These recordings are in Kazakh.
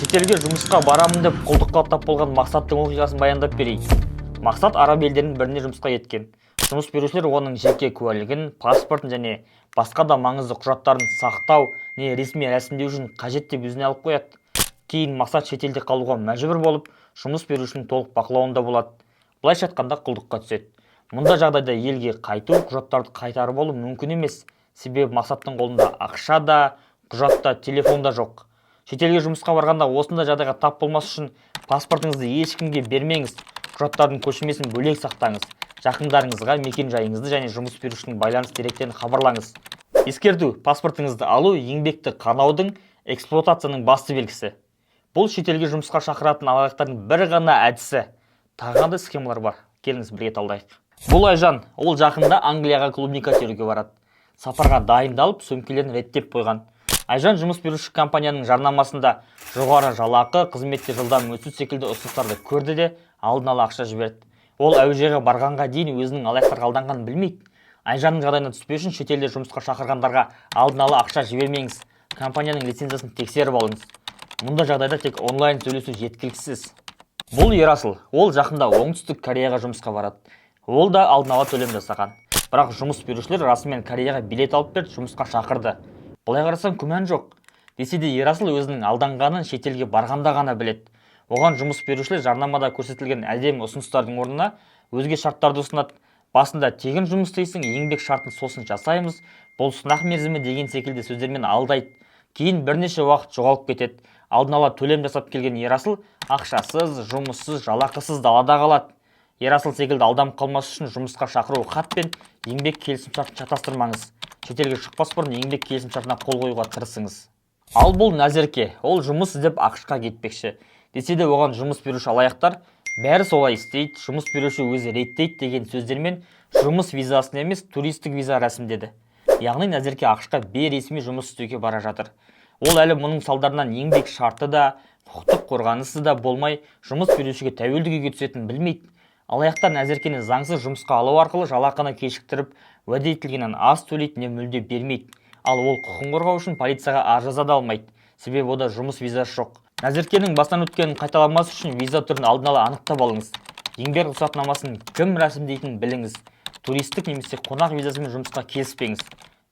Шетелге жұмысқа барамын деп құлдыққа тап болған Мақсаттың оқиғасын баяндап берейін. Мақсат араб елдерінің біріне жұмысқа кеткен. Жұмыс берушілер оның жеке куәлігін, паспортын және басқа да маңызды құжаттарын сақтау не ресми рәсімдеу үшін қажет деп өзіне алып қояды. Кейін Мақсат шетелде қалуға мәжбүр болып, жұмыс берушінің толық бақылауында болады. Былайша айтқанда, құлдыққа түседі. Мұндай жағдайда елге қайту, құжаттарды қайтарып алу мүмкін емес, себебі Мақсаттың қолында ақша да, құжат та, телефон да жоқ. Шетелге жұмысқа барғанда осындай жағдайға тап болмас үшін паспортыңызды ешкімге бермеңіз, құжаттардың көшірмесін бөлек сақтаңыз, жақындарыңызға мекен жайыңызды және жұмыс берушінің байланыс деректерін хабарлаңыз. Ескерту: паспортыңызды алу – еңбекті қанаудың, эксплуатацияның басты белгісі. Бұл шетелге жұмысқа шақыратын алаяқтардың бір ғана әдісі. Тағы қандай схемалар бар? Келіңіз, бірге талдайық. Бұл Айжан. Ол жақында Англияға клубника теруге барады. Сапарға дайындалып, сөмкелерін реттеп қойған. Айжан жұмыс беруші компанияның жарнамасында жоғары жалақы, қызметте жылдам өсу секілді ұсыныстарды көрді де, алдын ала ақша жіберді. Ол әуежайға барғанға дейін өзінің алаяқтарға алданғанын білмейді. Айжанның жағдайына түспеу үшін шетелде жұмысқа шақырғандарға алдын ала ақша жібермеңіз, компанияның лицензиясын тексеріп алыңыз. Мұндай жағдайда тек онлайн сөйлесу жеткіліксіз. Бұл Ерасыл. Ол жақында Оңтүстік Кореяға жұмысқа барады. Ол да алдын ала төлем жасаған, бірақ жұмыс берушілер расымен Кореяға билет алып берді, жұмысқа шақырды. Былай қарасаң, күмән жоқ. Десе де, Ерасыл өзінің алданғанын шетелге барғанда ғана біледі. Оған жұмыс берушілер жарнамада көрсетілген әдемі ұсыныстардың орнына өзге шарттарды ұсынады. Басында тегін жұмыс істейсің, еңбек шартын сосын жасаймыз, бұл сынақ мерзімі деген секілді сөздермен алдайды. Кейін бірнеше уақыт жоғалып кетеді. Алдын ала төлем жасап келген Ерасыл ақшасыз, жұмыссыз, жалақысыз далада қалады. Ерасыл секілді алданып қалмас үшін жұмысқа шақыру хат пен еңбек келісімшартын шатастырмаңыз. Шетелге шықпас бұрын еңбек келісімшартына қол қоюға тырысыңыз. Ал бұл Назерке. Ол жұмыс іздеп АҚШ-қа кетпекші. Десе де, оған жұмыс беруші алаяқтар «бәрі солай істейді, жұмыс беруші өзі реттейді» деген сөздермен жұмыс визасын емес, туристік виза рәсімдеді. Яғни Назерке АҚШ-қа бейресми жұмыс істеуге бара жатыр. Ол әлі мұның салдарынан еңбек шарты да, құқықтық қорғанысы да болмай, жұмыс берушіге тәуелді күйге түсетінін білмейді. Алаяқтар Назеркені заңсыз жұмысқа алу арқылы жалақыны кешіктіріп, уәде етілгеннен аз төлейді не мүлде бермейді. Ал ол құқын қорғау үшін полицияға арыз жаза да алмайды, себебі онда жұмыс визасы жоқ. Назеркенің басынан өткенін қайталамас үшін виза түрін алдын ала анықтап алыңыз, еңбек рұқсатнамасын кім рәсімдейтінін біліңіз, туристік немесе қонақ визасымен жұмысқа келіспеңіз.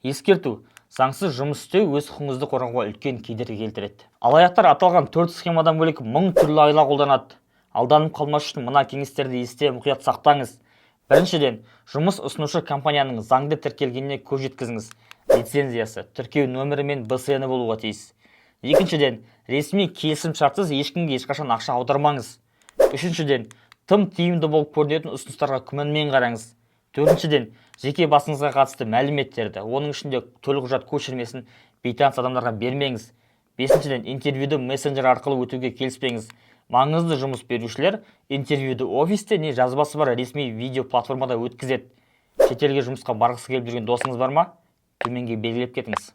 Ескерту: заңсыз жұмыс істеу өз құқығыңызды қорғауға үлкен кедергі келтіреді. Алаяқтар аталған төрт схемадан бөлек мың түрлі айла қолданады. Алданып қалмас үшін мына кеңестерді есте мұқият сақтаңыз. Біріншіден, жұмыс ұсынушы компанияның заңды тіркелгеніне көз жеткізіңіз. Лицензиясы, тіркеу нөмірі мен БСН болуға тиіс. Екіншіден, ресми келісім шартсыз ешкімге ешқашан ақша аудармаңыз. Үшіншіден, тым тиімді болып көрінетін ұсыныстарға күмәнмен қараңыз. Төртіншіден, жеке басыңызға қатысты мәліметтерді, оның ішінде төлқұжат көшірмесін бейтаныс адамдарға бермеңіз. Бесіншіден, интервьюді мессенджер арқылы өтуге келіспеңіз. Маңызды жұмыс берушілер интервьюді офисте не жазбасы бар ресми видео платформада өткізеді. Шетелге жұмысқа барғысы келіп жүрген досыңыз бар ма? Төменге белгілеп кетіңіз.